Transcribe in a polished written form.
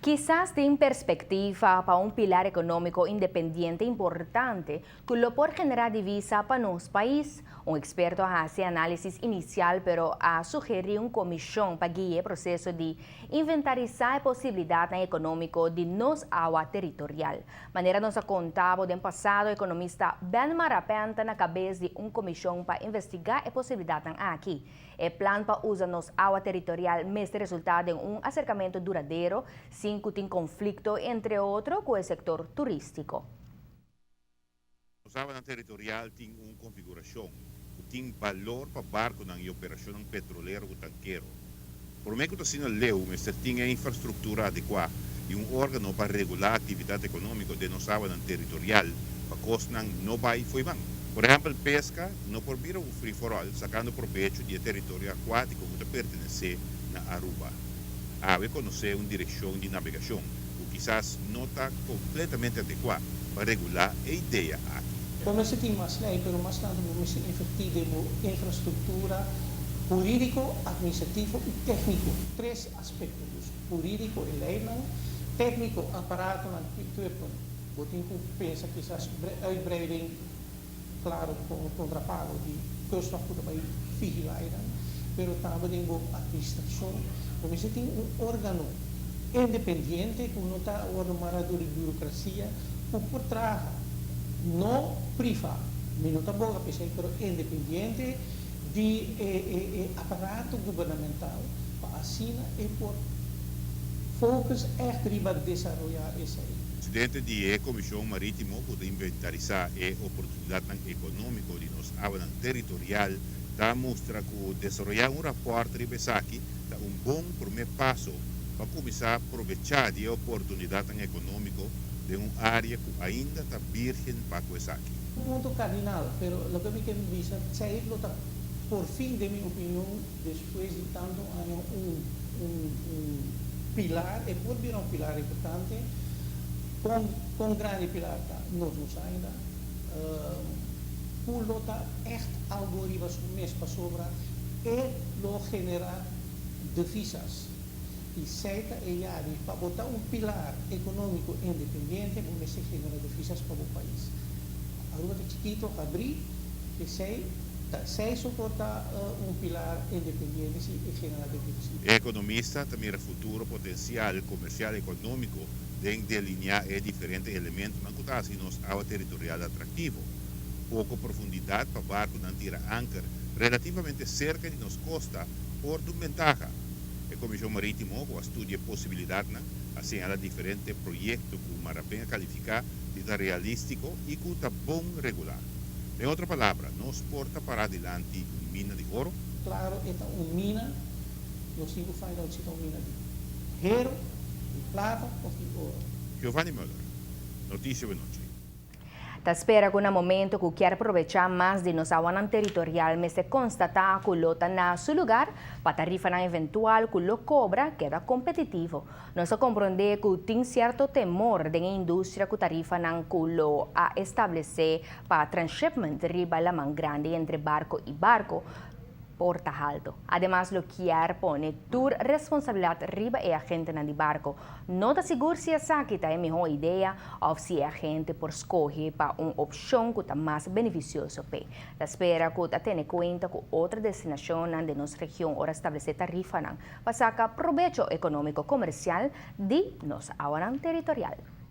Kisas tin perspectiva pa un pilar economico independiente importante cu lo por genera divisa pa nos pais. Un experto a haci analisis inicial, pero a sugeri un comision pa guia e proceso di inventarisa e posibilidadnan economico di nos awa territorial. Manera nos a conta bo den pasado, economista Ben Marapin ta na cabes di un comision pa investiga e posibilidadnan aki. E plan pa usa nos awa territorial mester resulta den un acercamento duradero, sin cu tin conflicto, entre otro, cu e sector turistico. Nos awanan territorial tin un configuracion cu tin balor pa barconan y operacionnan petrolero cu tankero. Prome cu ta asina leu, mester tin e infrastructura adecua y un organo pa regula actividad economico den nos awanan territorial pa cosnan no bay fo'i man. Por ehempel, pesca no por bira un free for all sacando probecho di e teritorio acuatico cu ta pertenece na Aruba. Awe conoce un direccion di nabegacion cu kisas no ta completamente adecua pa regula e idea aki. Bo mester tin mas ley, pero mas tanto bo mester inverti den bo infrastructura huridico, administrativo y tecnico. Tres aspecto, dus huridico e leynan, tecnico aparatonan, equipment, bo tin cu pensa kisas uitbreiding, claro con contrapago di kustwacht cu ta bay vigila aynan, pero tambe den bo administracion bo mester tin un organo independiente cu no ta wordo mara door di burocracia cu por traha, no priva, mi no ta boga p'esey, pero independiente di e aparato gubernamental pa asina e por focus echt riba desaroya esey. Presidente di e Comision Maritimo cu ta inventarisa e oportunidadnan economico di nos awanan territorial ta mustra cu desaroya un rapport riba esaki ta un bon prome paso pa cuminsa probecha di e oportunidadnan economico den un area cu ainda ta virgen pa cu esaki. Un punto cardinal, pero loke mi ke bisa, esey lo ta por fin, den mi opinion, despues di tanto aña un pilar, e por bira un pilar importante. Con grandi pilar ta, nos no sa ainda. Cu lo ta echt algo riba su mes, pasobra e lo genera divisas. Y esey ta e yabi, pa bo ta un pilar economico independiente, bo mester genera divisas pa bo pais. Aruba ta chikito, habri, esey ta esey so por ta un pilar independiente si e genera divisas. E economista ta mira futuro potencial comercial economico den delinea e diferente elementonan cu ta haci nos awa territorial atractivo. Poco profundidad pa barconan tira anker relativamente cerca di nos costa por ta un bentaha. E Comision Maritimo cu a studia e posibilidadnan a señala diferente proyecto cu Marapin a califica di ta realistico y cu ta bon regula. Den otro palabra, nos por ta para dilanti un mina di oro. Claro, e ta un mina, nos tin cu find out si ta un mina di hero, di plata of di oro. Giovanni Muller, Noticia Buenochi. Ta spera cu na momento cu kier probecha mas di nos awanan territorial mester constata cu lo ta na su lugar pa tarifanan eventual cu lo cobra keda competitivo. Nos a compronde cu tin cierto temor den e industria cu tarifanan cu lo a establece pa transshipment riba laman grandi entre barco y barco por ta halto. Ademas lo kier pone tur responsabilidad riba e agentenan di barco. No ta sigur si esaki ta e miho idea of si e agente por scoge pa un opcion cu ta mas beneficioso p'e. Ta spera cu ta tene cuenta cu otro destinacionnan den nos region ora establece tarifanan pa saca probecho economico comercial di nos awanan territorial.